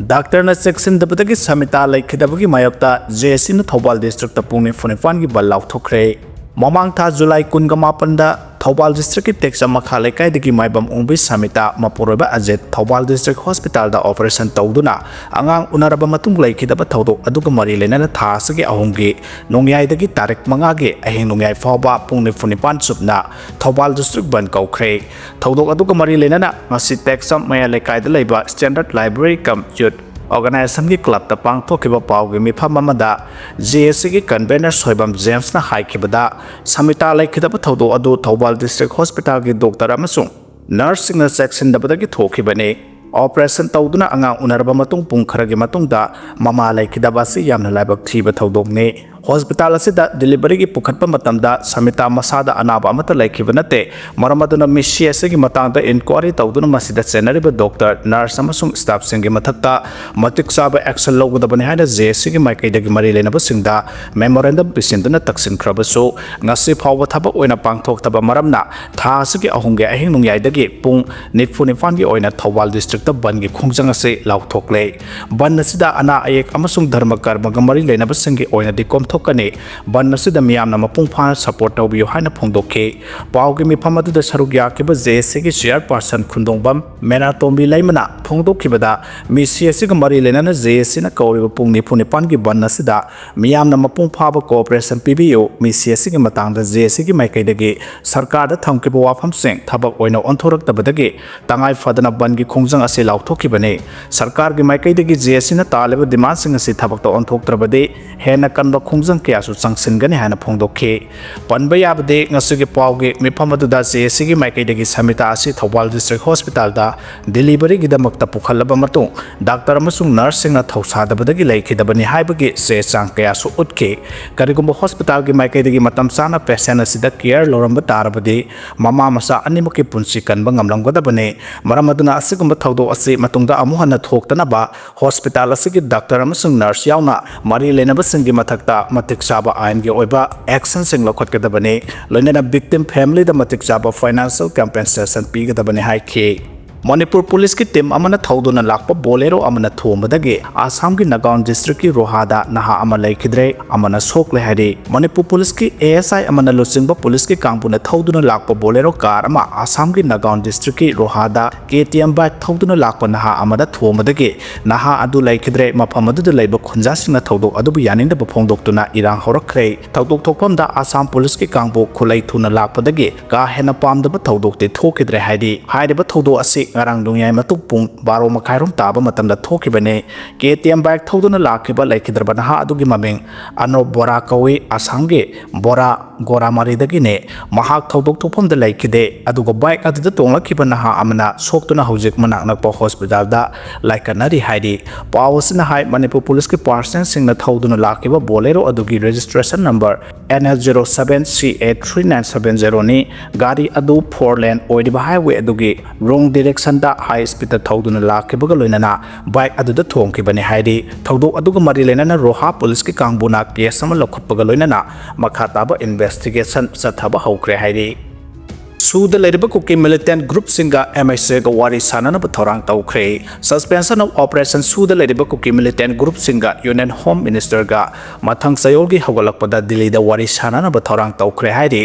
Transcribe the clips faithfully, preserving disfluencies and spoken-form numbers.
ꯗꯥꯛꯇꯔꯅ ꯆꯦꯛꯁꯤꯟꯗꯕꯗꯒꯤ ꯁꯃꯤꯇꯥ ꯂꯩꯈꯤꯗꯕꯒꯤ ꯃꯥꯌꯣꯛꯇ ꯖꯦ ꯑꯦꯁ ꯁꯤꯅ ꯊꯧꯕꯥꯜ ꯗꯤꯁꯇ꯭ꯔꯤꯛꯇ ꯄꯨꯡ ꯅꯤꯐꯨ ꯅꯤꯄꯥꯟꯒꯤ ꯕꯟ ꯂꯥꯎꯊꯣꯛꯈ꯭ꯔꯦ꯫ ꯃꯃꯥꯡ ꯊꯥ ꯖꯨꯂꯥꯏ ꯀꯨꯟꯒ ꯃꯥꯄꯟꯗ ꯊꯧꯕꯥꯜ ꯗꯤꯁꯇ꯭ꯔꯤꯛꯀꯤ ꯇꯦꯛꯆꯝ ꯃꯈꯥ ꯂꯩꯀꯥꯏꯗꯒꯤ ꯃꯥꯏꯕꯝ ꯑꯣꯡꯕꯤ ꯁꯃꯤꯇꯥ ꯃꯄꯨꯔꯣꯏꯕ ꯑꯖꯤꯠ ꯊꯧꯕꯥꯜ ꯗꯤꯁꯇ꯭ꯔꯤꯛ ꯍꯣꯁꯄꯤꯇꯥꯜꯗ ꯑꯣꯄꯔꯦꯁꯟ ꯇꯧꯗꯨꯅ ꯑꯉꯥꯡ ꯎꯅꯔꯕ ꯃꯇꯨꯡ ꯂꯩꯈꯤꯗꯕ ꯊꯧꯗꯣꯛ ꯑꯗꯨꯒ ꯃꯔꯤ ꯂꯩꯅꯅ ꯊꯥ ꯑꯁꯤꯒꯤ ꯑꯍꯨꯝꯒꯤ ꯅꯣꯡꯌꯥꯏꯗꯒꯤ ꯇꯥꯔꯤꯛ ꯃꯉꯥꯒꯤ ꯑꯍꯤꯡ ꯅꯣꯡꯌꯥꯏ ꯐꯥꯎꯕ ꯄꯨꯡ ꯅꯤꯐꯨ ꯅꯤꯄꯥꯟ ꯆꯨꯞꯅ ꯊꯧꯕꯥꯜ ꯗꯤꯁꯇ꯭ꯔꯤꯛ ꯕꯟ ꯀꯧꯈ꯭ꯔꯦ꯫ ꯊꯧꯗꯣꯛ ꯑꯗꯨꯒ ꯃꯔꯤ ꯂꯩꯅꯅ ꯉꯁꯤ ꯇꯦꯛꯆꯝ ꯃꯌꯥꯏ ꯂꯩꯀꯥꯏꯗ ꯂꯩꯕ ꯁ꯭ꯇꯦꯟꯗꯔꯗ ꯂꯥꯏꯕ꯭ꯔꯦꯔꯤ ꯀꯝ ꯌꯨꯠ ꯑꯣꯔꯒꯅꯥꯏꯖꯦꯁꯟꯒꯤ ꯀ꯭ꯂꯕꯇ ꯄꯥꯡꯊꯣꯛꯈꯤꯕ ꯄꯥꯎꯒꯤ ꯃꯤꯐꯝ ꯑꯃꯗ ꯖꯦ ꯑꯦꯁ ꯁꯤꯒꯤ ꯀꯟꯚꯦꯅꯔ ꯁꯣꯏꯕꯝ ꯖꯦꯝꯁꯅ ꯍꯥꯏꯈꯤꯕꯗ, ꯁꯃꯤꯇꯥ ꯂꯩꯈꯤꯗꯕ ꯊꯧꯗꯣꯛ ꯑꯗꯨ ꯊꯧꯕꯥꯜ ꯗꯤꯁꯇ꯭ꯔꯤꯛ ꯍꯣꯁꯄꯤꯇꯥꯜꯒꯤ ꯗꯣꯛꯇꯔ ꯑꯃꯁꯨꯡ ꯅꯔꯁꯁꯤꯡꯅ ꯆꯦꯛꯁꯤꯟꯗꯕꯗꯒꯤ ꯊꯣꯛꯈꯤꯕꯅꯤ꯫ ꯑꯣꯄꯔꯦꯁꯟ ꯇꯧꯗꯨꯅ ꯑꯉꯥꯡ ꯎꯅꯔꯕ ꯃꯇꯨꯡ ꯄꯨꯡ ꯈꯔꯒꯤ ꯃꯇꯨꯡꯗ ꯃꯃꯥ ꯂꯩꯈꯤꯗꯕ ꯑꯁꯤ ꯌꯥꯝꯅ ꯂꯥꯏꯕꯛ ꯊꯤꯕ ꯊꯧꯗꯣꯛꯅꯤ꯫ ꯍꯣꯁꯄꯤꯇꯥꯜ ꯑꯁꯤꯗ ꯗꯦꯂꯤꯚꯔꯤꯒꯤ ꯄꯨꯈꯠꯄ ꯃꯇꯝꯗ ꯁꯃꯤꯇꯥ ꯃꯁꯥꯗ ꯑꯅꯥꯕ ꯑꯃꯠꯇ ꯂꯩꯈꯤꯕ ꯅꯠꯇꯦ꯫ ꯃꯔꯝ ꯑꯗꯨꯅ ꯃꯤꯁꯤ ꯑꯁꯤꯒꯤ ꯃꯇꯥꯡꯗ ꯏꯟꯀ꯭ꯋꯥꯔꯤ ꯇꯧꯗꯨꯅ ꯃꯁꯤꯗ ꯆꯦꯟꯅꯔꯤꯕ ꯗꯣꯛꯇꯔ, ꯅꯔꯁ ꯑꯃꯁꯨꯡ ꯁ꯭ꯇꯥꯐꯁꯤꯡꯒꯤ ꯃꯊꯛꯇ ꯃꯇꯤꯛ ꯆꯥꯕ ꯑꯦꯛꯁꯟ ꯂꯧꯒꯗꯕꯅꯤ ꯍꯥꯏꯅ ꯖꯦ ꯑꯦꯁ ꯁꯤꯒꯤ ꯃꯥꯏꯀꯩꯗꯒꯤ ꯃꯔꯤ ꯂꯩꯅꯕꯁꯤꯡꯗ ꯃꯦꯃꯣꯔꯦꯟꯗꯝ ꯄꯤꯁꯤꯟꯗꯨꯅ ꯇꯛꯁꯤꯟꯈ꯭ꯔꯕꯁꯨ, ꯉꯁꯤ ꯐꯥꯎꯕ ꯊꯕꯛ ꯑꯣꯏꯅ ꯄꯥꯡꯊꯣꯛꯇꯕ ꯃꯔꯝꯅ ꯊꯥ ꯑꯁꯤꯒꯤ ꯑꯍꯨꯝꯒꯤ ꯑꯍꯤꯡ ꯅꯣꯡꯌꯥꯏꯗꯒꯤ ꯄꯨꯡ ꯅꯤꯐꯨ ꯅꯤꯄꯥꯟꯒꯤ ꯑꯣꯏꯅ ꯊꯧꯕꯥꯜ ꯗꯤꯁꯇ꯭ꯔꯤꯛꯇ ꯕꯟꯒꯤ ꯈꯣꯡꯖꯪ ꯑꯁꯤ ꯂꯥꯎꯊꯣꯛꯂꯦ꯫ ꯕꯟ ꯑꯁꯤꯗ ꯑꯅꯥ ꯑꯌꯦꯛ ꯑꯃꯁꯨꯡ ꯙꯔꯃ ꯀꯔꯃꯒ ꯃꯔꯤ ꯂꯩꯅꯕꯁꯤꯡꯒꯤ ꯑꯣꯏꯅꯗꯤ ꯀꯣꯝꯊꯣꯛꯀꯅꯤ꯫ ꯕꯟ ꯑꯁꯤꯗ ꯃꯤꯌꯥꯝꯅ ꯃꯄꯨꯡ ꯐꯥꯅ ꯁꯄꯣꯔꯠ ꯇꯧꯕꯤꯌꯨ ꯍꯥꯏꯅ ꯐꯣꯡꯗꯣꯛꯈꯤ꯫ ꯄꯥꯎꯒꯤ ꯃꯤꯐꯝ ꯑꯗꯨꯗ ꯁꯔꯨꯛ ꯌꯥꯈꯤꯕ ꯖꯦ ꯑꯦꯁ ꯁꯤꯒꯤ ꯆꯤꯌꯔꯄꯥꯔꯁꯟ ꯈꯨꯟꯗꯣꯡꯕꯝ ꯃꯦꯅꯥꯇꯣꯝꯕꯤ ꯂꯩꯃꯅ ꯐꯣꯡꯗꯣꯛꯈꯤꯕꯗ, ꯃꯤꯁꯤ ꯑꯁꯤꯒ ꯃꯔꯤ ꯂꯩꯅꯅ ꯖꯦ ꯑꯦꯁ ꯁꯤꯅ ꯀꯧꯔꯤꯕ ꯄꯨꯡ ꯅꯤꯐꯨ ꯅꯤꯄꯥꯟꯒꯤ ꯕꯟ ꯑꯁꯤꯗ ꯃꯤꯌꯥꯝꯅ ꯃꯄꯨꯡ ꯐꯥꯕ ꯀꯣꯑꯣꯄꯔꯦꯁꯟ ꯄꯤꯕꯤꯌꯨ, ꯃꯤꯁꯤ ꯑꯁꯤꯒꯤ ꯃꯇꯥꯡꯗ ꯖꯦ ꯑꯦꯁ ꯁꯤꯒꯤ ꯃꯥꯏꯀꯩꯗꯒꯤ ꯁꯔꯀꯥꯔꯗ ꯊꯝꯈꯤꯕ ꯋꯥꯐꯝꯁꯤꯡ ꯊꯕꯛ ꯑꯣꯏꯅ ꯑꯣꯟꯊꯣꯔꯛꯇꯕꯗꯒꯤ ꯇꯉꯥꯏ ꯐꯗꯅ ꯕꯟꯒꯤ ꯈꯣꯡꯖꯪ ꯑꯁꯤ ꯂꯥꯎꯊꯣꯛꯈꯤꯕꯅꯤ꯫ ꯁꯔꯀꯥꯔꯒꯤ ꯃꯥꯏꯀꯩꯗꯒꯤ ꯖꯦ ꯑꯦꯁ ꯁꯤꯅ ꯇꯥꯜꯂꯤꯕ ꯗꯤꯃꯥꯟꯁꯤꯡ ꯑꯁꯤ ꯊꯕꯛꯇ ꯑꯣꯟꯊꯣꯛꯇ꯭ꯔꯕꯗꯤ ꯍꯦꯟꯅ ꯀꯟꯕ ꯈꯣꯡꯖꯪ ꯀꯌꯥꯁꯨ ꯆꯪꯁꯤꯟꯒꯅꯤ ꯍꯥꯏꯅ ꯐꯣꯡꯗꯣꯛꯈꯤ꯫ ꯄꯟꯕ ꯌꯥꯕꯗꯤ, ꯉꯁꯤꯒꯤ ꯄꯥꯎꯒꯤ ꯃꯤꯐꯝ ꯑꯗꯨꯗ ꯖꯦ ꯑꯦꯁ ꯁꯤꯒꯤ ꯃꯥꯏꯀꯩꯗꯒꯤ ꯁꯃꯤꯇꯥ ꯑꯁꯤ ꯊꯧꯕꯥꯜ ꯗꯤꯁꯇ꯭ꯔꯤꯛ ꯍꯣꯁꯄꯤꯇꯥꯜꯗ ꯗꯤꯂꯤꯚꯔꯤꯒꯤꯗꯃꯛꯇ ꯄꯨꯈꯠꯂꯕ ꯃꯇꯨꯡ, ꯗꯥꯛꯇꯔ ꯑꯃꯁꯨꯡ ꯅꯔꯁꯁꯤꯡꯅ ꯊꯧꯁꯥꯗꯕꯗꯒꯤ ꯂꯩꯈꯤꯗꯕꯅꯤ ꯍꯥꯏꯕꯒꯤ ꯆꯦ ꯆꯥꯡ ꯀꯌꯥꯁꯨ ꯎꯠꯈꯤ꯫ ꯀꯔꯤꯒꯨꯝꯕ ꯍꯣꯁꯄꯤꯇꯥꯜꯒꯤ ꯃꯥꯏꯀꯩꯗꯒꯤ ꯃꯇꯝ ꯆꯥꯅ ꯄꯦꯁꯦꯟ ꯑꯁꯤꯗ ꯀꯤꯌꯔ ꯂꯧꯔꯝꯕ ꯇꯥꯔꯕꯗꯤ, ꯃꯃꯥ ꯃꯆꯥ ꯑꯅꯤꯃꯛꯀꯤ ꯄꯨꯟꯁꯤ ꯀꯟꯕ ꯉꯝꯂꯝꯒꯗꯕꯅꯤ꯫ ꯃꯔꯝ ꯑꯗꯨꯅ ꯑꯁꯤꯒꯨꯝꯕ ꯊꯧꯗꯣꯛ ꯑꯁꯤ ꯃꯇꯨꯡꯗ ꯑꯃꯨꯛ ꯍꯟꯅ ꯊꯣꯛꯇꯅꯕ ꯍꯣꯁꯄꯤꯇꯥꯜ ꯑꯁꯤꯒꯤ ꯗꯥꯛꯇꯔ ꯑꯃꯁꯨꯡ ꯅꯔꯁ ꯌꯥꯎꯅ ꯃꯔꯤ ꯂꯩꯅꯕꯁꯤꯡꯒꯤ ꯃꯊꯛꯇ ꯃꯇꯤꯛ ꯆꯥꯕ ꯑꯥꯏꯟꯒꯤ ꯑꯣꯏꯕ ꯑꯦꯛꯁꯟꯁꯤꯡ ꯂꯧꯈꯠꯀꯗꯕꯅꯤ꯫ ꯂꯣꯏꯅꯅ ꯚꯤꯛꯇꯤꯝ ꯐꯦꯃꯤꯂꯤꯗ ꯃꯇꯤꯛ ꯆꯥꯕ ꯐꯥꯏꯅꯥꯟꯁꯤꯌꯦꯜ ꯀꯝꯄꯦꯟꯁꯦꯁꯟ ꯄꯤꯒꯗꯕꯅꯤ ꯍꯥꯏꯈꯤ꯫ ꯃꯅꯤꯄꯨꯔ ꯄꯨꯂꯤꯁꯀꯤ ꯇꯤꯝ ꯑꯃꯅ ꯊꯧꯗꯨꯅ ꯂꯥꯛꯄ ꯕꯣꯂꯦꯔꯣ ꯑꯃꯅ ꯊꯣꯝꯕꯗꯒꯤ ꯑꯁꯥꯝꯒꯤ ꯅꯥꯒꯥꯎꯟ ꯗꯤꯁꯇ꯭ꯔꯤꯛꯀꯤ ꯔꯣꯍꯥꯗ ꯅꯍꯥ ꯑꯃ ꯂꯩꯈꯤꯗ꯭ꯔꯦ, ꯑꯃꯅ ꯁꯣꯛꯂꯦ ꯍꯥꯏꯔꯤ꯫ ꯃꯅꯤꯄꯨꯔ ꯄꯨꯂꯤꯁꯀꯤ ꯑꯦ ꯑꯦꯁ ꯑꯥꯏ ꯑꯃꯅ ꯂꯨꯆꯤꯡꯕ ꯄꯨꯂꯤꯁꯀꯤ ꯀꯥꯡꯕꯨꯅ ꯊꯧꯗꯨꯅ ꯂꯥꯛꯄ ꯕꯣꯂꯦꯔꯣ ꯀꯥꯔ ꯑꯃ ꯑꯁꯥꯝꯒꯤ ꯅꯥꯒꯥꯎꯟ ꯗꯤꯁꯇ꯭ꯔꯤꯛꯀꯤ ꯔꯣꯍꯥꯗ ꯀꯦ ꯇꯤ ꯑꯦꯝ ꯕꯥꯏꯛ ꯊꯧꯗꯨꯅ ꯂꯥꯛꯄ ꯅꯍꯥ ꯑꯃꯗ ꯊꯣꯝꯕꯗꯒꯤ ꯅꯍꯥ ꯑꯗꯨ ꯂꯩꯈꯤꯗ꯭ꯔꯦ꯫ ꯃꯐꯝ ꯑꯗꯨꯗ ꯂꯩꯕ ꯈꯨꯟꯖꯥꯁꯤꯡꯅ ꯊꯧꯗꯣꯛ ꯑꯗꯨꯕꯨ ꯌꯥꯅꯤꯡꯗꯕ ꯐꯣꯡꯗꯣꯛꯇꯨꯅ ꯏꯔꯥꯡ ꯍꯧꯔꯛꯈ꯭ꯔꯦ꯫ ꯊꯧꯗꯣꯛ ꯊꯣꯛꯐꯝꯗ ꯑꯁꯥꯝ ꯄꯨꯂꯤꯁꯀꯤ ꯀꯥꯡꯕꯨ ꯈꯨꯠꯂꯩ ꯊꯨꯅ ꯂꯥꯛꯄꯗꯒꯤ ꯀꯥ ꯍꯦꯟꯅ ꯄꯥꯝꯗꯕ ꯊꯧꯗꯣꯛꯇꯤ ꯊꯣꯛꯈꯤꯗ꯭ꯔꯦ ꯍꯥꯏꯔꯤ꯫ ꯍꯥꯏꯔꯤꯕ ꯊꯧꯗꯣꯛ ꯑꯁꯤ ꯉꯔꯥꯡ ꯅꯣꯡꯌꯥꯏ ꯃꯇꯨꯡ ꯄꯨꯡ ꯕꯥꯔꯣ ꯃꯈꯥꯏꯔꯣꯝ ꯇꯥꯕ ꯃꯇꯝꯗ ꯊꯣꯛꯈꯤꯕꯅꯤ꯫ ꯀꯦ ꯇꯤ ꯑꯦꯝ ꯕꯥꯏꯛ ꯊꯧꯗꯨꯅ ꯂꯥꯛꯈꯤꯕ ꯂꯩꯈꯤꯗ꯭ꯔꯕ ꯅꯍꯥ ꯑꯗꯨꯒꯤ ꯃꯃꯤꯡ ꯑꯅꯣꯞ ꯕꯣꯔꯥ ꯀꯧꯏ꯫ ꯑꯁꯥꯝꯒꯤ ꯕꯣꯔꯥ ꯒꯣꯔꯥꯃꯥꯔꯤꯗꯒꯤꯅꯤ꯫ ꯃꯍꯥꯛ ꯊꯧꯗꯣꯛ ꯊꯣꯛꯐꯝꯗ ꯂꯩꯈꯤꯗꯦ, ꯑꯗꯨꯒ ꯕꯥꯏꯛ ꯑꯗꯨꯗ ꯇꯣꯡꯂꯛꯈꯤꯕ ꯅꯍꯥ ꯑꯃꯅ ꯁꯣꯛꯇꯨꯅ ꯍꯧꯖꯤꯛ ꯃꯅꯥꯛ ꯅꯛꯄ ꯍꯣꯁꯄꯤꯇꯥꯜꯗ ꯂꯥꯏꯀꯠꯅꯔꯤ ꯍꯥꯏꯔꯤ꯫ ꯄꯥꯎ ꯑꯁꯤꯅ ꯍꯥꯏ, ꯃꯅꯤꯄꯨꯔ ꯄꯨꯂꯤꯁꯀꯤ ꯄꯥꯔꯁꯟꯁꯤꯡꯅ ꯊꯧꯗꯨꯅ ꯂꯥꯛꯈꯤꯕ ꯕꯣꯂꯦꯔꯣ ꯑꯗꯨꯒꯤ registration number N S zero seven C A three nine seven ꯖꯦꯔꯣꯅꯤ꯫ ꯒꯥꯔꯤ ꯑꯗꯨ ꯐꯣꯔ ꯂꯦꯟ ꯑꯣꯏꯔꯤꯕ ꯍꯥꯏꯋꯦ ꯑꯗꯨꯒꯤ ꯔꯣꯡ ꯗꯤꯔꯦꯛꯁꯟꯗ ꯍꯥꯏ ꯁ꯭ꯄꯤꯗꯇ ꯊꯧꯗꯨꯅ ꯂꯥꯛꯈꯤꯕꯒ ꯂꯣꯏꯅꯅ ꯕꯥꯏꯛ ꯑꯗꯨꯗ ꯊꯣꯡꯈꯤꯕꯅꯤ ꯍꯥꯏꯔꯤ꯫ ꯊꯧꯗꯣꯛ ꯑꯗꯨꯒ ꯃꯔꯤ ꯂꯩꯅꯅ ꯔꯣꯍꯥ ꯄꯨꯂꯤꯁꯀꯤ ꯀꯥꯡꯕꯨꯅ ꯀꯦꯁ ꯑꯃ ꯂꯧꯈꯠꯄꯒ ꯂꯣꯏꯅꯅ ꯃꯈꯥ ꯇꯥꯕ ꯏꯟꯚꯦꯁꯇꯤꯒꯦꯁꯟ ꯆꯠꯊꯕ ꯍꯧꯈ꯭ꯔꯦ ꯍꯥꯏꯔꯤ꯫ ꯁꯨꯗ ꯂꯩꯔꯤꯕ ꯀꯨꯀꯤ ꯃꯤꯂꯤꯇꯦꯟ ꯒ꯭ꯔꯨꯞꯁꯤꯡꯒ ꯑꯦꯝ ꯑꯥꯏ ꯁꯤꯒ ꯋꯥꯔꯤ ꯁꯥꯅꯅꯕ ꯊꯧꯔꯥꯡ ꯇꯧꯈ꯭ꯔꯦ꯫ ꯁꯁꯄꯦꯟꯁꯟ ꯑꯣꯐ ꯑꯣꯄꯔꯦꯁꯟ ꯁꯨꯗ ꯂꯩꯔꯤꯕ ꯀꯨꯀꯤ ꯃꯤꯂꯤꯇꯦꯟ ꯒ꯭ꯔꯨꯞꯁꯤꯡꯒ ꯌꯨꯅꯤꯌꯟ ꯍꯣꯝ ꯃꯤꯅꯤꯁꯇꯔꯒ ꯃꯊꯪ ꯆꯌꯣꯜꯒꯤ ꯍꯧꯒꯠꯂꯛꯄꯗ ꯗꯤꯜꯂꯤꯗ ꯋꯥꯔꯤ ꯁꯥꯅꯅꯕ ꯊꯧꯔꯥꯡ ꯇꯧꯈ꯭ꯔꯦ ꯍꯥꯏꯔꯤ꯫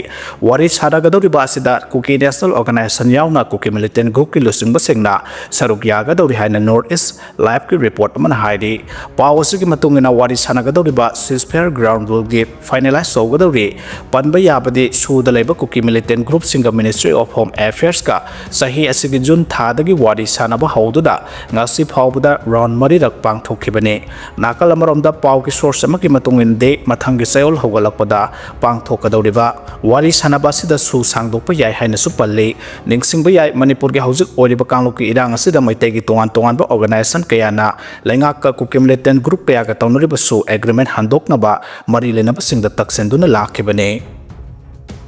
ꯋꯥꯔꯤ ꯁꯥꯅꯒꯗꯧꯔꯤꯕ ꯑꯁꯤꯗ ꯀꯨꯀꯤ ꯅꯦꯁꯅꯦꯜ ꯑꯣꯔꯒꯅꯥꯏꯖꯦꯁꯟ ꯌꯥꯎꯅ ꯀꯨꯀꯤ ꯃꯤꯂꯤꯇꯦꯟ ꯒ꯭ꯔꯨꯞꯀꯤ ꯂꯨꯆꯤꯡꯕꯁꯤꯡꯅ ꯁꯔꯨꯛ ꯌꯥꯒꯗꯧꯔꯤ ꯍꯥꯏꯅ ꯅꯣꯔꯠ ꯏꯁ ꯂꯥꯏꯐꯀꯤ ꯔꯤꯄꯣꯔꯠ ꯑꯃꯅ ꯍꯥꯏꯔꯤ꯫ ꯄꯥꯎ ꯑꯁꯤꯒꯤ ꯃꯇꯨꯡ ꯏꯟꯅ ꯋꯥꯔꯤ ꯁꯥꯅꯒꯗꯧꯔꯤꯕ ꯁꯤꯁꯐꯦꯌꯔ ꯒ꯭ꯔꯥꯎꯟ ꯔꯨꯜꯒꯤ ꯐꯥꯏꯅꯦꯂꯥꯏꯖ ꯇꯧꯒꯗꯧꯔꯤ꯫ ꯄꯟꯕ ꯌꯥꯕꯗꯤ ꯁꯨꯗ ꯂꯩꯕ ꯀꯨꯀꯤ ꯃꯤꯂꯤꯇꯦꯟ ꯒ꯭ꯔꯨꯞꯁꯤꯡꯒ ꯃꯤꯅꯤꯁꯇ꯭ꯔꯤ ꯑꯣꯐ ꯍꯣꯝ ꯑꯦꯐꯤꯌꯔꯁꯀ ꯆꯍꯤ ꯑꯁꯤꯒꯤ ꯖꯨꯟ ꯊꯥꯗꯒꯤ ꯋꯥꯔꯤ ꯁꯥꯅꯕ ꯍꯧꯗꯨꯅ ꯉꯁꯤ ꯐꯥꯎꯕꯗ ꯔꯥꯎꯟ ꯃꯔꯤꯔꯛ ꯄꯥꯡꯊꯣꯛꯈꯤꯕꯅꯤ꯫ ꯅꯥꯀꯜ ꯑꯃꯔꯣꯝꯗ ꯄꯥꯎꯒꯤ ꯁꯣꯔꯁ ꯑꯃꯒꯤ ꯃꯇꯨꯡ ꯏꯟꯅꯗꯤ ꯃꯊꯪꯒꯤ ꯆꯌꯣꯜ ꯍꯧꯒꯠꯂꯛꯄꯗ ꯄꯥꯡꯊꯣꯛꯀꯗꯧꯔꯤꯕ ꯋꯥꯔꯤ ꯁꯥꯅꯕ ꯑꯁꯤꯗ ꯁꯨ ꯁꯥꯡꯗꯣꯛꯄ ꯌꯥꯏ ꯍꯥꯏꯅꯁꯨ ꯄꯜꯂꯤ꯫ ꯅꯤꯡꯁꯤꯡꯕ ꯌꯥꯏ, ꯃꯅꯤꯄꯨꯔꯒꯤ ꯍꯧꯖꯤꯛ ꯑꯣꯏꯔꯤꯕ ꯀꯥꯡꯂꯨꯞꯀꯤ ꯏꯔꯥꯡ ꯑꯁꯤꯗ ꯃꯩꯇꯩꯒꯤ ꯇꯣꯉꯥꯟ ꯇꯣꯉꯥꯟꯕ ꯑꯣꯔꯒꯅꯥꯏꯖꯦꯁꯟ ꯀꯌꯥꯅ ꯂꯩꯉꯥꯛꯀ ꯀꯨꯀꯤ ꯃꯤꯂꯤꯇꯦꯟ ꯒ꯭ꯔꯨꯞ ꯀꯌꯥꯒ ꯇꯧꯅꯔꯤꯕꯁꯨ ꯑꯦꯒ꯭ꯔꯤꯃꯦꯟ ꯍꯟꯗꯣꯛꯅꯕ ꯃꯔꯤ ꯂꯩꯅꯕꯁꯤꯡꯗ ꯇꯛꯁꯤꯟꯗꯨꯅ ꯂꯥꯛꯈꯤꯕꯅꯤ꯫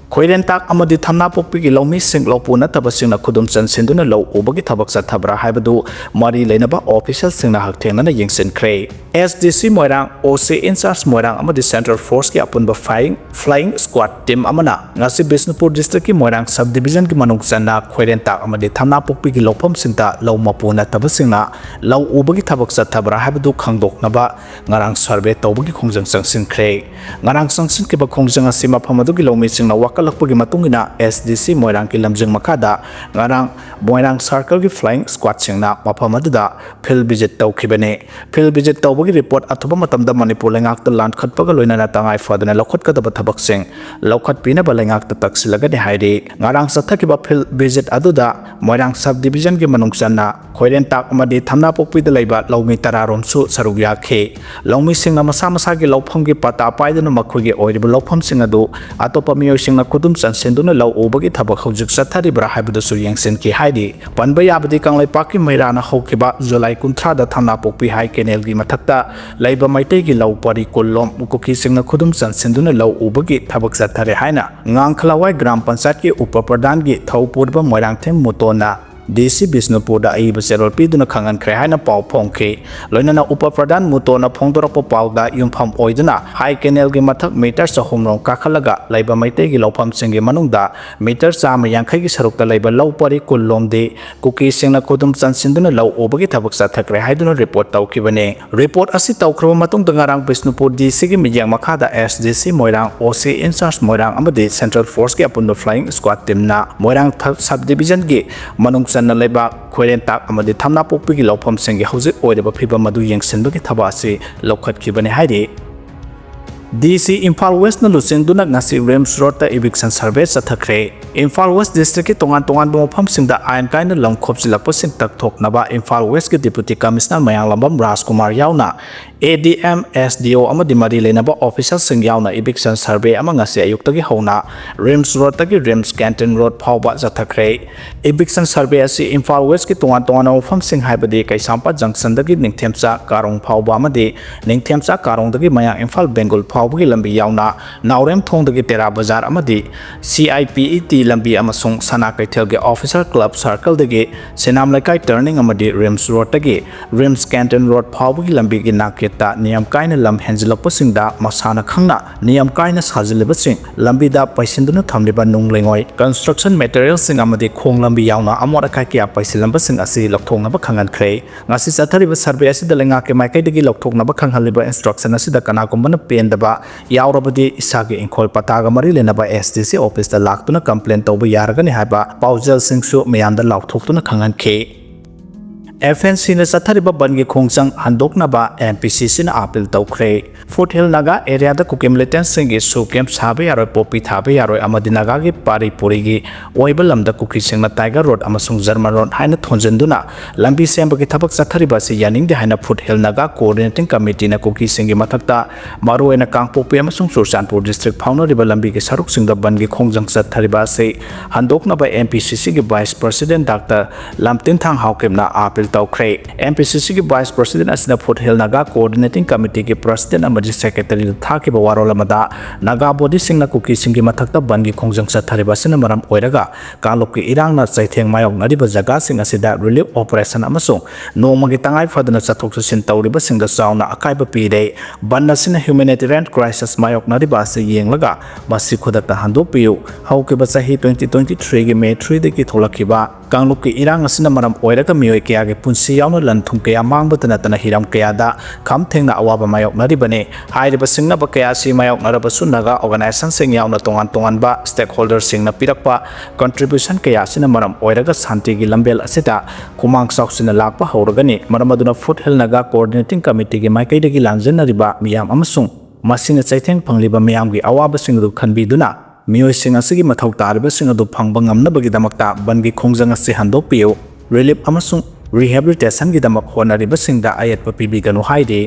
ꯈꯣꯏꯔꯦꯟꯇꯥꯛ ꯑꯃꯗꯤ ꯊꯝꯅꯥꯄꯣꯛꯄꯤꯒꯤ ꯂꯧꯃꯤꯁꯤꯡ ꯂꯧꯄꯨ ꯅꯠꯇꯕꯁꯤꯡꯅ ꯈꯨꯗꯨꯝ ꯆꯟꯁꯤꯟꯗꯨꯅ ꯂꯧ ꯎꯕꯒꯤ ꯊꯕꯛ ꯆꯠꯊꯕ꯭ꯔꯥ ꯍꯥꯏꯕꯗꯨ ꯃꯔꯤ ꯂꯩꯅꯕ ꯑꯣꯐꯤꯁꯤꯌꯦꯜꯁꯤꯡꯅ ꯍꯛꯊꯦꯡꯅꯅ ꯌꯦꯡꯁꯤꯟꯈ꯭ꯔꯦ꯫ ꯑꯦꯁ ꯗꯤ ꯁꯤ ꯃꯣꯏꯔꯥꯡ, ꯑꯣ ꯁꯤ ꯏꯟꯆꯥꯔꯖ ꯃꯣꯏꯔꯥꯡ ꯑꯃꯗꯤ ꯁꯦꯟꯇ꯭ꯔꯦꯜ ꯐꯣꯔꯁꯀꯤ ꯑꯄꯨꯟꯕ ꯐ꯭ꯂꯥꯏꯌꯤꯡ, ꯐ꯭ꯂꯥꯏꯌꯤꯡ ꯁ꯭ꯀ꯭ꯋꯥꯗ ꯇꯤꯝ ꯑꯃꯅ ꯉꯁꯤ ꯕꯤꯁꯅꯨꯄꯨꯔ ꯗꯤꯁꯇ꯭ꯔꯤꯛꯀꯤ ꯃꯣꯏꯔꯥꯡ ꯁꯕ ꯗꯤꯕꯤꯖꯟꯒꯤ ꯃꯅꯨꯡ ꯆꯟꯅ ꯈꯣꯏꯔꯦꯟꯇꯥꯛ ꯑꯃꯗꯤ ꯊꯝꯅꯥꯄꯣꯛꯄꯤꯒꯤ ꯂꯧꯐꯝꯁꯤꯡꯗ ꯂꯧ ꯃꯄꯨ ꯅꯠꯇꯕꯁꯤꯡꯅ ꯂꯧ ꯎꯕꯒꯤ ꯊꯕꯛ ꯆꯠꯊꯕ꯭ꯔꯥ ꯍꯥꯏꯕꯗꯨ ꯈꯪꯗꯣꯛꯅꯕ ꯉꯔꯥꯡ ꯁꯔꯚꯦ ꯇꯧꯕꯒꯤ ꯈꯣꯡꯖꯪ ꯆꯪꯁꯤꯟꯈ꯭ꯔꯦ꯫ ꯉꯔꯥꯡ ꯆꯪꯁꯤꯟꯈꯤꯕ ꯈꯣꯡꯖꯪ ꯑꯁꯤ ꯃꯐꯝ ꯑꯗꯨꯒꯤ ꯂꯧꯃꯤꯁꯤꯡꯅ ꯋꯥꯀꯠꯂꯛꯄꯒꯤ ꯃꯇꯨꯡ ꯏꯟꯅ ꯑꯦꯁ ꯗꯤ ꯁꯤ ꯃꯣꯏꯔꯥꯡꯒꯤ ꯂꯝꯖꯤꯡ ꯃꯈꯥꯗ ꯉꯔꯥꯡ ꯃꯣꯏꯔꯥꯡ ꯁꯥꯔꯀꯜꯒꯤ ꯐ꯭ꯂꯥꯏꯌꯤꯡ ꯁ꯭ꯀ꯭ꯋꯥꯗꯁꯤꯡꯅ ꯃꯐꯝ ꯑꯗꯨꯗ ꯐꯤꯜꯗ ꯚꯤꯖꯤꯠ ꯇꯧꯈꯤꯕꯅꯤ꯫ ꯐꯤꯜꯗ ꯚꯤꯖꯤꯠ ꯇꯧꯕꯒꯤ ꯔꯤꯄꯣꯔꯠ ꯑꯊꯨꯕ ꯃꯇꯝꯗ ꯃꯅꯤꯄꯨꯔ ꯂꯩꯉꯥꯛꯇ ꯂꯥꯟꯈꯠꯄꯒ ꯂꯣꯏꯅꯅ ꯇꯉꯥꯏ ꯐꯗꯅ ꯂꯧꯈꯠꯀꯗꯕ ꯊꯕꯛꯁꯤꯡ ꯂꯧꯈꯠꯄꯤꯅꯕ ꯂꯩꯉꯥꯛꯇ ꯇꯛꯁꯤꯜꯂꯒꯅꯤ ꯍꯥꯏꯔꯤ꯫ ꯉꯔꯥꯡ ꯆꯠꯊꯈꯤꯕ ꯐꯤꯜꯗ ꯚꯤꯖꯤꯠ ꯑꯗꯨꯗ ꯃꯣꯏꯔꯥꯡ ꯁꯕ ꯗꯤꯕꯤꯖꯟꯒꯤ ꯃꯅꯨꯡ ꯆꯟꯅ ꯈꯣꯏꯔꯦꯟꯇꯥꯛ ꯑꯃꯗꯤ ꯊꯝꯅꯥꯄꯣꯛꯄꯤꯗ ꯂꯩꯕ ꯂꯧꯃꯤ ꯇꯔꯥꯔꯣꯝꯁꯨ ꯁꯔꯨꯛ ꯌꯥꯈꯤ꯫ ꯂꯧꯃꯤꯁꯤꯡꯅ ꯃꯁꯥ ꯃꯁꯥꯒꯤ ꯂꯧꯐꯝꯒꯤ ꯄꯇꯥ ꯄꯥꯏꯗꯨꯅ ꯃꯈꯣꯏꯒꯤ ꯑꯣꯏꯔꯤꯕ ꯂꯧꯐꯝꯁꯤꯡ ꯑꯗꯨ ꯑꯇꯣꯞꯄ ꯃꯤꯑꯣꯏꯁꯤꯡꯅ ꯈꯨꯗꯨꯝ ꯆꯟꯁꯤꯟꯗꯨꯅ ꯂꯧ ꯎꯕꯒꯤ ꯊꯕꯛ ꯍꯧꯖꯤꯛ ꯆꯠꯊꯔꯤꯕ꯭ꯔꯥ ꯍꯥꯏꯕꯗꯨꯁꯨ ꯌꯦꯡꯁꯤꯟꯈꯤ ꯍꯥꯏꯔꯤ꯫ ꯄꯟꯕ ꯌꯥꯕꯗꯤ ꯀꯪꯂꯩꯄꯥꯛꯀꯤ ꯃꯩꯔꯥꯅ ꯍꯧꯈꯤꯕ ꯖꯨꯂꯥꯏ ꯀꯨꯟꯊ꯭ꯔꯥꯗ ꯊꯝꯅꯥꯄꯣꯛꯄꯤ ꯍꯥꯏ ꯀꯦꯅꯦꯜꯒꯤ ꯃꯊꯛꯇ ꯂꯩꯕ ꯃꯩꯇꯩꯒꯤ ꯂꯧ ꯄꯔꯤ ꯀꯨꯟꯂꯣꯝ ꯀꯨꯀꯤꯁꯤꯡꯅ ꯈꯨꯗꯨꯝ ꯆꯟꯁꯤꯟꯗꯨꯅ ꯂꯧ ꯎꯕꯒꯤ ꯊꯕꯛ ꯆꯠꯊꯔꯦ ꯍꯥꯏꯅ ꯉꯥꯡꯈꯂꯥꯋꯥꯏ ꯒ꯭ꯔꯥꯝ ꯄꯟꯆꯥꯌꯠꯀꯤ ꯎꯄ ꯄ꯭ꯔꯙꯥꯟꯒꯤ ꯊꯧꯄꯨꯔꯕ ꯃꯣꯏꯔꯥꯡꯊꯦꯝ ꯃꯨꯇꯣꯟꯅ ꯗꯤ ꯁꯤ ꯕꯤꯁꯅꯨꯄꯨꯔꯗ ꯑꯏꯕ ꯆꯦꯔꯣꯜ ꯄꯤꯗꯨꯅ ꯈꯪꯍꯟꯈ꯭ꯔꯦ ꯍꯥꯏꯅ ꯄꯥꯎ ꯐꯣꯡꯈꯤ꯫ ꯂꯣꯏꯅꯅ ꯎꯄ ꯄ꯭ꯔꯙꯥꯟ ꯃꯨꯇꯣꯟꯅ ꯐꯣꯡꯗꯣꯔꯛꯄ ꯄꯥꯎꯗ ꯌꯨꯝꯐꯝ ꯑꯣꯏꯗꯨꯅ ꯍꯥꯏ ꯀꯦꯅꯦꯜꯒꯤ ꯃꯊꯛ ꯃꯤꯇꯔ ꯆꯍꯨꯝ ꯔꯣꯝ ꯀꯥꯈꯠꯂꯒ ꯂꯩꯕ ꯃꯩꯇꯩꯒꯤ ꯂꯧꯐꯝꯁꯤꯡꯒꯤ ꯃꯅꯨꯡꯗ ꯃꯤꯇꯔ ꯆꯥꯝꯃ ꯌꯥꯡꯈꯩꯒꯤ ꯁꯔꯨꯛꯇ ꯂꯩꯕ ꯂꯧ ꯄꯔꯤ ꯀꯨꯟꯂꯣꯝꯗꯤ ꯀꯨꯀꯤꯁꯤꯡꯅ ꯈꯨꯗꯨꯝ ꯆꯟꯁꯤꯟꯗꯨꯅ ꯂꯧ ꯎꯕꯒꯤ ꯊꯕꯛ ꯆꯠꯊꯈ꯭ꯔꯦ ꯍꯥꯏꯗꯨꯅ ꯔꯤꯄꯣꯔꯠ ꯇꯧꯈꯤꯕꯅꯤ꯫ ꯔꯤꯄꯣꯔꯠ ꯑꯁꯤ ꯇꯧꯈ꯭ꯔꯕ ꯃꯇꯨꯡꯗ ꯉꯔꯥꯡ ꯕꯤꯁꯅꯨꯄꯨꯔ ꯗꯤ ꯁꯤꯒꯤ ꯃꯤꯠꯌꯦꯡ ꯃꯈꯥꯗ ꯑꯦꯁ ꯗꯤ ꯁꯤ ꯃꯣꯏꯔꯥꯡ, ꯑꯣ ꯁꯤ ꯏꯟꯆꯥꯔꯖ ꯃꯣꯏꯔꯥꯡ ꯑꯃꯗꯤ ꯁꯦꯟꯇ꯭ꯔꯦꯜ ꯐꯣꯔꯁꯀꯤ ꯑꯄꯨꯟꯕ ꯐ꯭ꯂꯥꯏꯌꯤꯡ ꯁ꯭ꯀ꯭ꯋꯥꯗ ꯇꯤꯝꯅ ꯃꯣꯏꯔꯥꯡ ꯊ-, ꯁꯕ ꯗꯤꯕꯤꯖꯟꯒꯤ ꯃꯅꯨꯡ ꯆꯟꯅ ꯂꯩꯕ ꯈꯣꯏꯔꯦꯟꯇꯥꯛ ꯑꯃꯗꯤ ꯊꯝꯅꯥꯄꯣꯛꯄꯤꯒꯤ ꯂꯧꯐꯝꯁꯤꯡꯒꯤ ꯍꯧꯖꯤꯛ ꯑꯣꯏꯔꯤꯕ ꯐꯤꯕꯝ ꯑꯗꯨ ꯌꯦꯡꯁꯤꯟꯕꯒꯤ ꯊꯕꯛ ꯑꯁꯤ ꯂꯧꯈꯠꯈꯤꯕꯅꯤ ꯍꯥꯏꯔꯤ꯫ ꯗꯤ ꯁꯤ ꯏꯝꯐꯥꯜ ꯋꯦꯁꯅ ꯂꯨꯆꯤꯡꯗꯨꯅ ꯉꯁꯤ RIMS ꯔꯣꯗꯇ eviction survey ꯆꯠꯊꯈ꯭ꯔꯦ꯫ Imphal west ꯗꯤꯁꯇ꯭ꯔꯤꯛꯀꯤ ꯇꯣꯉꯥꯟ ꯇꯣꯉꯥꯟꯕ ꯃꯐꯝꯁꯤꯡꯗ ꯑꯥꯏꯟ ꯀꯥꯏꯅ ꯂꯝ ꯈꯣꯞꯆꯤꯜꯂꯛꯄꯁꯤꯡ ꯇꯛꯊꯣꯛꯅꯕ ꯏꯝꯐꯥꯜ ꯋꯦꯁꯀꯤ ꯗꯤꯄꯨꯇꯤ ꯀꯃꯤꯁꯅꯔ ꯃꯌꯥꯡꯂꯝꯕꯝ ꯔꯥꯖꯀꯨꯃꯥꯔ ꯌꯥꯎꯅ ADM, SDO ꯑꯃꯗꯤ ꯃꯔꯤ ꯂꯩꯅꯕ officialꯁꯤꯡ ꯌꯥꯎꯅ eviction survey ꯑꯃ ꯉꯁꯤ ꯑꯌꯨꯛꯇꯒꯤ ꯍꯧꯅ RIMS Roadꯇꯒꯤ RIMS Canteen Road ꯐꯥꯎꯕ ꯆꯠꯊꯈ꯭ꯔꯦ꯫ Eviction survey ꯑꯁꯤ ꯏꯝꯐꯥꯜ Westꯀꯤ ꯇꯣꯉꯥꯟ ꯇꯣꯉꯥꯟꯕ ꯃꯐꯝꯁꯤꯡ, ꯍꯥꯏꯕꯗꯤ ꯀꯩꯁꯥꯝꯄꯥꯠ Junctionꯗꯒꯤ ꯅꯤꯡꯊꯦꯝꯆꯥ ꯀꯥꯔꯣꯡ ꯐꯥꯎꯕ ꯑꯃꯗꯤ ꯅꯤꯡꯊꯦꯝꯆꯥ ꯀꯥꯔꯣꯡꯗꯒꯤ ꯃꯌꯥꯡ ꯏꯝꯐꯥꯜ ꯕꯦꯡꯒꯨꯜ ꯐꯥꯎꯕꯒꯤ ꯂꯝꯕꯤ ꯌꯥꯎꯅ ꯅꯥꯎꯔꯦꯝ ꯊꯣꯡꯗꯒꯤ ꯇꯦꯔꯥ ꯕꯖꯥꯔ ꯑꯃꯗꯤ CIPET ꯂꯝꯕꯤ ꯑꯃꯁꯨꯡ ꯁꯅꯥ ꯀꯩꯊꯦꯜꯒꯤ Officer Club Circleꯗꯒꯤ ꯁꯤꯅꯥꯝ ꯂꯩꯀꯥꯏ turning ꯑꯃꯗꯤ RIMS Roadꯇꯒꯤ RIMS Canteen Road ꯐꯥꯎꯕꯒꯤ ꯂꯝꯕꯤꯒꯤ ꯅꯥꯛꯌꯦꯠꯇ ꯅꯤꯌꯝ ꯀꯥꯏꯅ ꯂꯝ ꯍꯦꯟꯖꯤꯜꯂꯛꯄꯁꯤꯡꯗ ꯃꯁꯥꯅ ꯈꯪꯅ ꯅꯤꯌꯝ ꯀꯥꯏꯅ ꯁꯥꯖꯤꯜꯂꯤꯕꯁꯤꯡ, ꯂꯝꯕꯤꯗ ꯄꯩꯁꯤꯟꯗꯨꯅ ꯊꯝꯂꯤꯕ ꯅꯨꯡ ꯂꯩꯉꯣꯏ, construction materialꯁꯤꯡ ꯑꯃꯗꯤ ꯈꯣꯡ ꯂꯝꯕꯤ ꯌꯥꯎꯅ ꯑꯃꯣꯠ ꯑꯀꯥꯏ ꯀꯌꯥ ꯄꯩꯁꯤꯜꯂꯝꯕꯁꯤꯡ ꯑꯁꯤ ꯂꯧꯊꯣꯛꯅꯕ ꯈꯪꯍꯟꯈ꯭ꯔꯦ꯫ ꯉꯁꯤ ꯆꯠꯊꯔꯤꯕ survey ꯑꯁꯤꯗ ꯂꯩꯉꯥꯛꯀꯤ ꯃꯥꯏꯀꯩꯗꯒꯤ ꯂꯧꯊꯣꯛꯅꯕ ꯈꯪꯍꯜꯂꯤꯕ instruction ꯑꯁꯤꯗ ꯀꯅꯥꯒꯨꯝꯕꯅ ꯄꯦꯟꯗꯕ ꯌꯥꯎꯔꯕꯗꯤ ꯏꯁꯥꯒꯤ ꯏꯪꯈꯣꯜ ꯄꯇꯥꯒ ꯃꯔꯤ ꯂꯩꯅꯕ SDC officeꯇ ꯂꯥꯛꯇꯨꯅ complain ꯇꯧꯕ ꯌꯥꯔꯒꯅꯤ ꯍꯥꯏꯕ ꯄꯥꯎꯖꯦꯜꯁꯤꯡꯁꯨ ꯃꯤꯌꯥꯝꯗ ꯂꯥꯎꯊꯣꯛꯇꯨꯅ ꯈꯪꯍꯟꯈꯤ꯫ FNCꯅ ꯆꯠꯊꯔꯤꯕ ꯕꯟꯒꯤ ꯈꯣꯡꯖꯪ ꯍꯟꯗꯣꯛꯅꯕ MPCCꯅ appeal ꯇꯧꯈ꯭ꯔꯦ꯫ Foothill Naga areaꯗ ꯀꯨꯀꯤ militantꯁꯤꯡꯒꯤ SoO camp ꯁꯥꯕ ꯌꯥꯔꯣꯏ, poppy ꯊꯥꯕ ꯌꯥꯔꯣꯏ ꯑꯃꯗꯤ ꯅꯥꯒꯥꯒꯤ ꯄꯥꯔꯤ ꯄꯨꯔꯤꯒꯤ ꯑꯣꯏꯕ ꯂꯝꯗ ꯀꯨꯀꯤꯁꯤꯡꯅ Tiger Road ꯑꯃꯁꯨꯡ German Road ꯍꯥꯏꯅ ꯊꯣꯟꯖꯤꯟꯗꯨꯅ ꯂꯝꯕꯤ ꯁꯦꯝꯕꯒꯤ ꯊꯕꯛ ꯆꯠꯊꯔꯤꯕ ꯑꯁꯤ ꯌꯥꯅꯤꯡꯗꯦ ꯍꯥꯏꯅ Foothill Naga Coordinating Committeeꯅ ꯀꯨꯀꯤꯁꯤꯡꯒꯤ ꯃꯊꯛꯇ ꯃꯔꯨꯑꯣꯏꯅ ꯀꯥꯡꯄꯣꯛꯄꯤ ꯑꯃꯁꯨꯡ ꯆꯨꯔꯆꯥꯟꯄꯨꯔ district ꯐꯥꯎꯅꯔꯤꯕ ꯂꯝꯕꯤꯒꯤ ꯁꯔꯨꯛꯁꯤꯡꯗ ꯕꯟꯒꯤ ꯈꯣꯡꯖꯪ ꯆꯠꯊꯔꯤꯕ ꯑꯁꯤ ꯍꯟꯗꯣꯛꯅꯕ MPCCꯒꯤ Vice President Doctor ꯂꯝꯇꯤꯟꯊꯥꯡ ꯍꯥꯎꯀꯤꯞꯅ appeal ꯇꯧꯈ꯭ꯔꯦ꯫ MPCCꯒꯤ Vice President ꯑꯁꯤꯅ Foothill Naga Coordinating Committeeꯒꯤ President ꯑꯃꯗꯤ Secretaryꯗ ꯊꯥꯈꯤꯕ ꯋꯥꯔꯣꯜ ꯑꯃꯗ ꯅꯥꯒꯥ bodyꯁꯤꯡꯅ ꯀꯨꯀꯤꯁꯤꯡꯒꯤ ꯃꯊꯛꯇ ꯕꯟꯒꯤ ꯈꯣꯡꯖꯪ ꯆꯠꯊꯔꯤꯕ ꯑꯁꯤꯅ ꯃꯔꯝ ꯑꯣꯏꯔꯒ ꯀꯥꯡꯂꯨꯞꯀꯤ ꯏꯔꯥꯡꯅ ꯆꯩꯊꯦꯡ ꯃꯥꯌꯣꯛꯅꯔꯤꯕ ꯖꯒꯥꯁꯤꯡ ꯑꯁꯤꯗ relief operation ꯑꯃꯁꯨꯡ ꯅꯣꯡꯃꯒꯤ ꯇꯉꯥꯏ ꯐꯗꯅ ꯆꯠꯊꯣꯛ ꯆꯠꯁꯤꯟ ꯇꯧꯔꯤꯕꯁꯤꯡꯗ ꯆꯥꯎꯅ ꯑꯀꯥꯏꯕ ꯄꯤꯔꯦ꯫ ꯕꯟ ꯑꯁꯤꯅ humanitarian crisis ꯃꯥꯌꯣꯛꯅꯔꯤꯕ ꯑꯁꯤ ꯌꯦꯡꯂꯒ ꯃꯁꯤ ꯈꯨꯗꯛꯇ ꯍꯟꯗꯣꯛꯄꯤꯌꯨ꯫ ꯍꯧꯈꯤꯕ ꯆꯍꯤ twenty twenty-threeꯒꯤ May threeꯗꯒꯤ ꯊꯣꯛꯂꯛꯈꯤꯕ ꯀꯥꯡꯂꯨꯞꯀꯤ ꯏꯔꯥꯡ ꯑꯁꯤꯅ ꯃꯔꯝ ꯑꯣꯏꯔꯒ ꯃꯤꯑꯣꯏ ꯀꯌꯥꯒꯤ ꯄꯨꯟꯁꯤ ꯌꯥꯎꯅ ꯂꯟ ꯊꯨꯝ ꯀꯌꯥ ꯃꯥꯡꯕꯇ ꯅꯠꯇꯅ ꯍꯤꯔꯝ ꯀꯌꯥꯗ ꯈꯝ ꯊꯦꯡꯅ ꯑꯋꯥꯕ ꯃꯥꯌꯣꯛꯅꯔꯤꯕꯅꯤ꯫ ꯍꯥꯏꯔꯤꯕ ꯁꯤꯡꯅꯕ ꯀꯌꯥ ꯑꯁꯤ ꯃꯥꯌꯣꯛꯅꯔꯕꯁꯨ ꯅꯥꯒꯥ organizationꯁꯤꯡ ꯌꯥꯎꯅ ꯇꯣꯉꯥꯟ ꯇꯣꯉꯥꯟꯕ stakeholderꯁꯤꯡꯅ ꯄꯤꯔꯛꯄ contribution ꯀꯌꯥ ꯑꯁꯤꯅ ꯃꯔꯝ ꯑꯣꯏꯔꯒ ꯁꯥꯟꯇꯤꯒꯤ ꯂꯝꯕꯦꯜ ꯑꯁꯤꯗ ꯈꯨꯃꯥꯡ ꯆꯥꯎꯁꯤꯟꯅ ꯂꯥꯛꯄ ꯍꯧꯔꯒꯅꯤ꯫ ꯃꯔꯝ ꯑꯗꯨꯅ Foothill Naga Coordinating Committeeꯒꯤ ꯃꯥꯏꯀꯩꯗꯒꯤ ꯂꯥꯟꯖꯦꯟꯅꯔꯤꯕ ꯃꯤꯌꯥꯝ ꯑꯃꯁꯨꯡ ꯃꯁꯤꯅ ꯆꯩꯊꯦꯡ ꯐꯪꯂꯤꯕ ꯃꯤꯌꯥꯝꯒꯤ ꯑꯋꯥꯕꯁꯤꯡ ꯑꯗꯨ ꯈꯟꯕꯤꯗꯨꯅ ꯃꯤꯑꯣꯏꯁꯤꯡ ꯑꯁꯤꯒꯤ ꯃꯊꯧ ꯇꯥꯔꯤꯕꯁꯤꯡ ꯑꯗꯨ ꯐꯪꯕ ꯉꯝꯅꯕꯒꯤꯗꯃꯛꯇ ꯕꯟꯒꯤ ꯈꯣꯡꯖꯪ ꯑꯁꯤ ꯍꯟꯗꯣꯛꯄꯤꯌꯨ꯫ Relief ꯑꯃꯁꯨꯡ rehabilitationꯒꯤꯗꯃꯛ ꯍꯣꯠꯅꯔꯤꯕꯁꯤꯡꯗ ꯑꯌꯦꯠꯄ ꯄꯤꯕꯤꯒꯅꯨ ꯍꯥꯏꯔꯤ꯫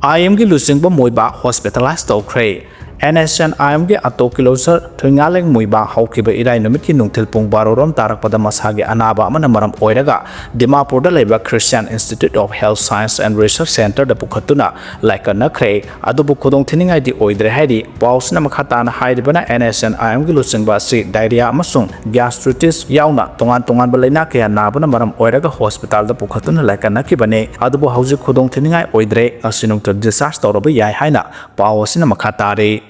ꯑꯥꯏ ꯑꯦꯝꯒꯤ ꯂꯨꯆꯤꯡꯕ ꯃꯣꯏꯕꯥ ꯍꯣꯁꯄꯤꯇꯥꯂꯥꯏꯁ ꯇꯧꯈ꯭ꯔꯦ꯫ ꯑꯦꯟ ꯑꯦꯁ ꯑꯦꯟ ꯑꯥꯏ ꯑꯦꯝꯒꯤ ꯑꯇꯣ ꯀꯤꯂꯣꯁꯔ ꯊꯣꯏꯉꯥꯂꯦꯡ ꯃꯣꯏꯕꯥ ꯍꯧꯈꯤꯕ ꯏꯔꯥꯏ ꯅꯨꯃꯤꯠꯀꯤ ꯅꯨꯡꯊꯤꯜ ꯄꯨꯡ ꯕꯥꯔꯣ ꯔꯣꯝ ꯇꯥꯔꯛꯄꯗ ꯃꯁꯥꯒꯤ ꯑꯅꯥꯕ ꯑꯃꯅ ꯃꯔꯝ ꯑꯣꯏꯔꯒ ꯗꯤꯃꯥꯄꯨꯔꯗ ꯂꯩꯕ Christian Institute of Health Science and Research Centreꯗ ꯄꯨꯈꯠꯇꯨꯅ ꯂꯥꯏꯀꯠꯅꯈ꯭ꯔꯦ꯫ ꯑꯗꯨꯕꯨ ꯈꯨꯗꯣꯡ ꯊꯤꯅꯤꯡꯉꯥꯏꯗꯤ ꯑꯣꯏꯗ꯭ꯔꯦ ꯍꯥꯏꯔꯤ꯫ ꯄꯥꯎꯁꯤꯅ ꯃꯈꯥ ꯇꯥꯅ ꯍꯥꯏꯔꯤꯕꯅ, ꯑꯦꯟ ꯑꯦꯁ ꯑꯦꯟ ꯑꯥꯏ ꯑꯦꯝꯒꯤ ꯂꯨꯆꯤꯡꯕ ꯑꯁꯤ diarrhea ꯑꯃꯁꯨꯡ gastritis ꯌꯥꯎꯅ ꯇꯣꯉꯥꯟ ꯇꯣꯉꯥꯟꯕ ꯂꯩꯅꯥ ꯀꯌꯥ ꯅꯥꯕꯅ ꯃꯔꯝ ꯑꯣꯏꯔꯒ ꯍꯣꯁꯄꯤꯇꯥꯜꯗ ꯄꯨꯈꯠꯇꯨꯅ ꯂꯥꯏꯀꯠꯅꯈꯤꯕꯅꯤ꯫ ꯑꯗꯨꯕꯨ ꯍꯧꯖꯤꯛ ꯈꯨꯗꯣꯡ ꯊꯤꯅꯤꯡꯉꯥꯏ ꯑꯣꯏꯗ꯭ꯔꯦ꯫ ꯉꯁꯤ ꯅꯨꯡꯊꯤꯜ discharge ꯇꯧꯔꯕ ꯌꯥꯏ ꯍꯥꯏꯅ ꯄꯥꯎ ꯑꯁꯤꯅ ꯃꯈꯥ ꯇꯥꯔꯤ꯫